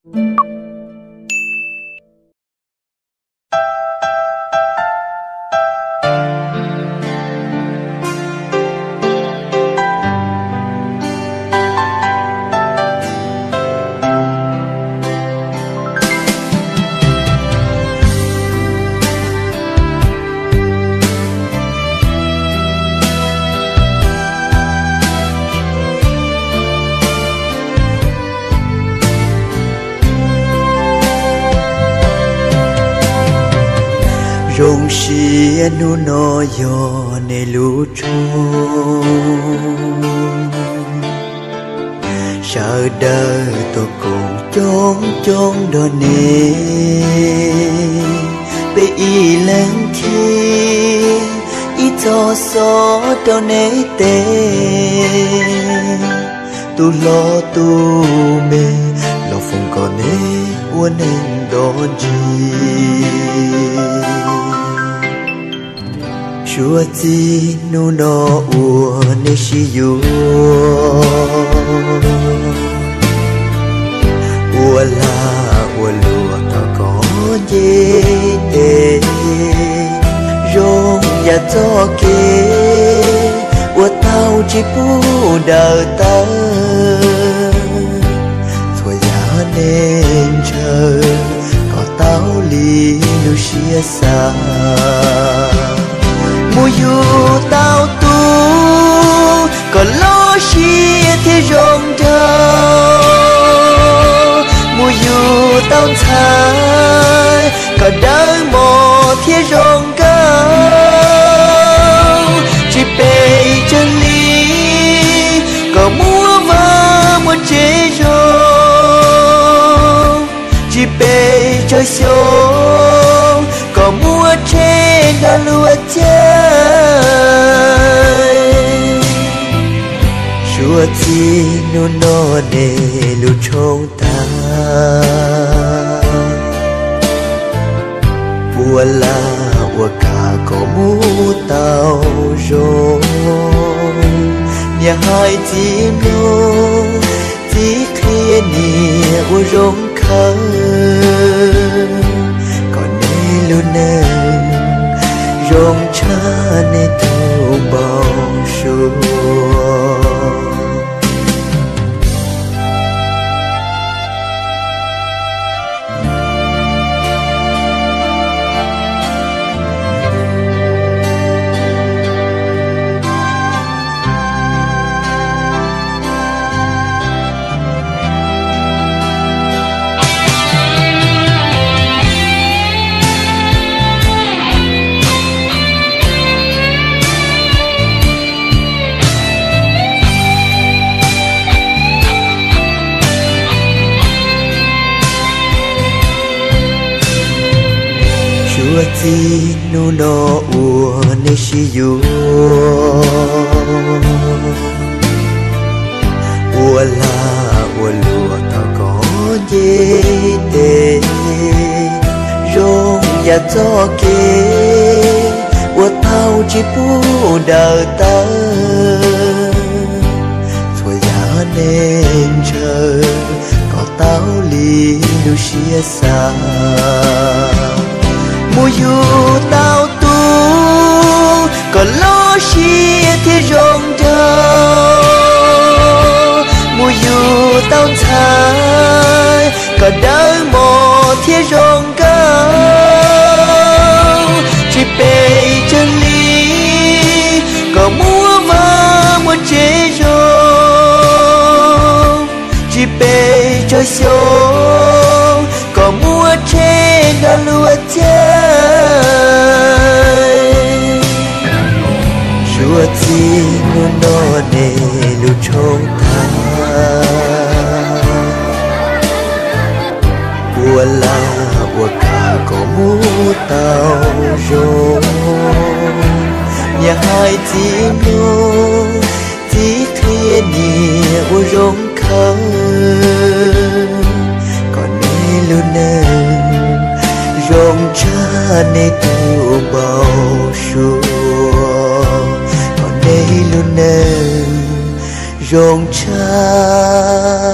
Zoo siab hnub no yog nej lub tshooj, sawv daws tuaj koom coob coob nrog nej, peb ib leeg khib ib txoj xov rau nej teb. Tus hlob tus me los foom kom nej ua neeg nto ntsis. Suav txij hnub no uas nej sib yuav, ua lag ua luam tau koj nce tes, zoo yam txoj kev uas tau tsis pub daws tawm. Txhua yam nej ntshaw kom tau li lub siab xav, mus yug tau tus kom loj siab thiab zoo nraug, mus yug tau ntxhais kom dawb mos thiab zoo nkauj, tsis pes tsawg hli kom muaj vaj muaj tsev zoo, tsis pes tsawg xyoo kom muaj tsheb nrog luag caij. Suav txij hnub no nej lub tshooj tag, ua lag ua kam kom mus tau zoo. Niam hais txiv mloog, txiv qhia niam ua zoo khawv, kom nej lub neej zoo tshaj nej tus npau suav. Suav txij hnub no uas nej sib yuav, ua lag ua luam tau koj nce tes, zoo yam txoj kev uas tau tsis pub daws tawm. Txhua yam nej ntshaw kom tau li lub siab xav, mus yug tau tus kom loj siab thiab zoo nraug, mus yug tau ntxhais kom dawb mos thiab zoo nkauj, tsis pes tsawg hli kom muaj vaj muaj tsev zoo, tsis pes tsawg xyoo kom muaj tsheb nrog luag caij. Suav txij hnub no nej lub tshooj tag, ua lag ua kam kom mus tau zoo. Niam hais txiv mloog, txiv qhia niam ua zoo khawv, kom nej lub neej zoo tshaj nej tus npau suav, kom nej lub neej zoo tshaj